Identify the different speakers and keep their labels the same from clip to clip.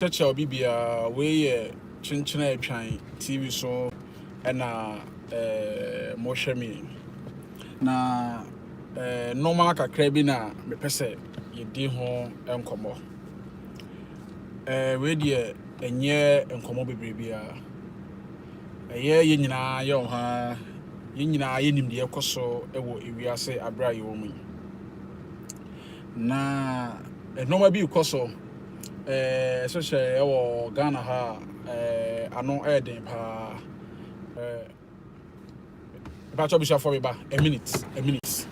Speaker 1: Kyerɛkyerɛ obi biara. Wei yɛ Kyenkyene Atwan TV so ɛna mohwɛ me na nneɛma kakra bi na mepɛ sɛ yɛdi ho nkɔmmɔ. Wei deɛ, ɛnyɛ nkɔmmɔ bebree biara. Ɛyɛ yɛn nyinaa yɛ wɔ ha, yɛn nyinaa yɛnim deɛ ɛkɔ so wɔ ewiase abere a yɛwɔ mu yi. Na nneɛma bi rekɔ so, especially ɛwɔ Ghana ha a ano ɛyɛ den paa. Mepa abusuafoɔ, mi ba, a minute, a minute.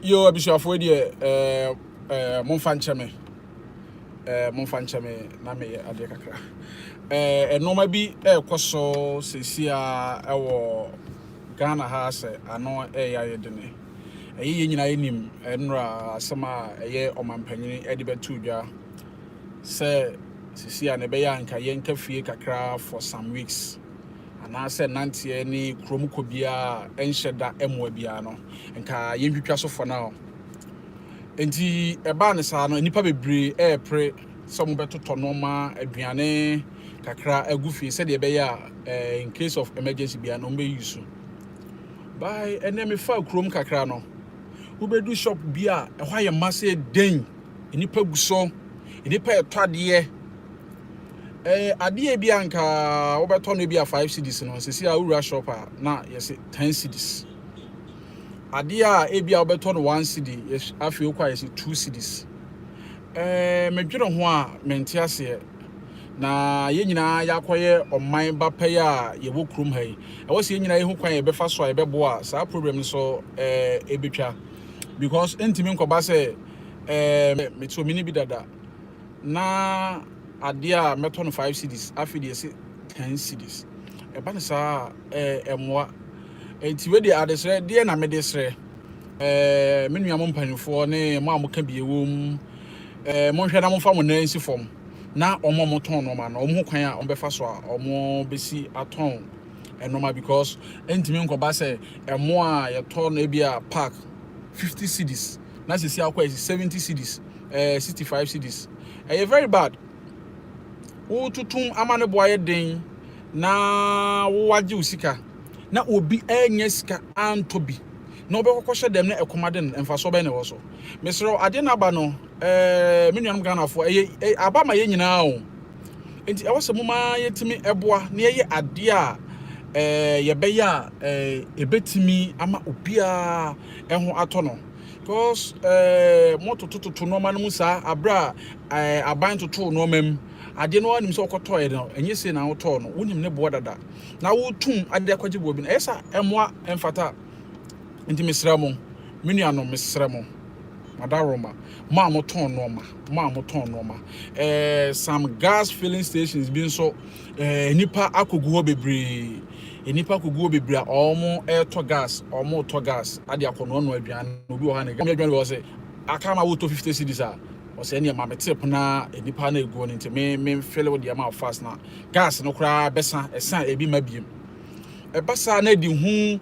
Speaker 1: Yo, abusuafoɔ deɛ, ɛɛ ɛɛ momfa nkyɛ me, momfa nkyɛ me na meyɛ adeɛ kakra. Nneɛma bi ɛrekɔ so seesei a ɛwɔ Ghana ha sɛ ano ɛyɛ ayɛ dene. Ɛyɛ yɛn nyinaa yɛnim nnora asɛm a ɛyɛ ɔmampanyini ɛde bɛto dwa sɛ seesei a na ɛbɛyɛ anka yɛnka fie kakra for some weeks, anaasɛ nanteɛ ne kurom kɔ biara ɛnhyɛ da mmoa biara no, nka yɛntwitwa so for now. Nti ɛbaa ne saa no, nnipa bebree ɛɛpere sɛ wɔbɛtotɔ nneɛma, aduane kakra agu fie sɛdeɛ ɛbɛyɛ a in case of emergency biara no wɔbɛyi so. By ɛnɛ mefa kurom kakra no, wobɛdu shop bi a ɛhɔ ayɛ ma sɛ den, nnipa gu so, nnipa ɛtɔ adeɛ. Adeɛ bi a nka wobɛtɔ no bi a 5 cedis no, sisi a wowura shop a na yɛsɛ 10 cedis. Adeɛ a ebi a wobɛtɔ no 1 cedi, afei wokɔ a yɛsɛ 2 cedis. Medwene ho a mente aseɛ. Na yɛn nyinaa yɛakɔyɛ ɔman ba pɛ yi a yɛwɔ kurom ha yi, ɛwɔ sɛ yɛn nyinaa yɛhu kwan yɛbɛfa so a yɛbɛboa saa problem no so ɛbɛtwa, because ntumi nkɔba sɛ mete omini bi dada na adeɛ a mɛtɔ no 5 cedis, afei deɛ yɛsɛ 10 cedis. Ɛba no saa a, ɛmmoa. Nti wei deɛ, adesrɛ deɛ na mede srɛ me nua mo mpanimfoɔ ne mo a moka bi ɛwɔ mu, monhwɛ na momfa mo nan nsi fam na ɔmo a motɔn nneɛma no, ɔmo ho kwan a ɔmo so a ɔmo bɛsi atɔn nneɛma, because ntumi nkɔba sɛ ɛmo a yɛtɔ no ebi a pack 50 cedis na sisi akɔ yɛ 70 cedis, 65 cedis. Ɛyɛ very bad. Wotutum ama ne bo ayɛ den na wowagye wo sika na obi ɛnyɛ sika antɔ bi na wobɛkɔkɔ hyɛ dɛm na ɛkɔm no mfasoɔ bɛyɛ na ɛwɔ so. Mesrɛ adeɛ no aba no, me nuanom Ghanafoɔ, ɛyɛ aba ma yɛn nyinaa o. Nti ɛwɔ sɛ moma yɛtumi ɛboa na yɛyɛ adeɛ a yɛbɛyɛ a ɛbɛtumi ama obiara ɛho atɔ no, because mototototo nneɛma no mu saa aberɛ a aban totoo nneɛma mu adeɛ no, wanim sɛ wokɔtɔɛ no ɛnyɛ sei na wotɔɔ no, wonim ne boɔ dada na wotum ade akɔgye boɔ bi no, ɛyɛ sɛ ɛmmoa, ɛmfata. Nti mesrɛ mo, me nuanom, mesrɛ mo, madaroma, mo a motɔn nneɛma, mo a motɔn nneɛma, some gas filling stations bi nso, nipa akɔgu hɔ bebree, nipa akɔgu hɔ bebree a wɔn ɛretɔ gas, wɔn retɔ gas ade akɔnoanoa aduane. Obi wɔ ha ne aduane wɔ sɛ aka ma wotɔ 50 cedis a, ɔsɛ ɛnneɛ ma mete pona nipa na egu no, nti me mfill wo deɛ ma fast na gas no koraa bɛsa ɛsan ebi ma biem. Ɛba saa na edi ho.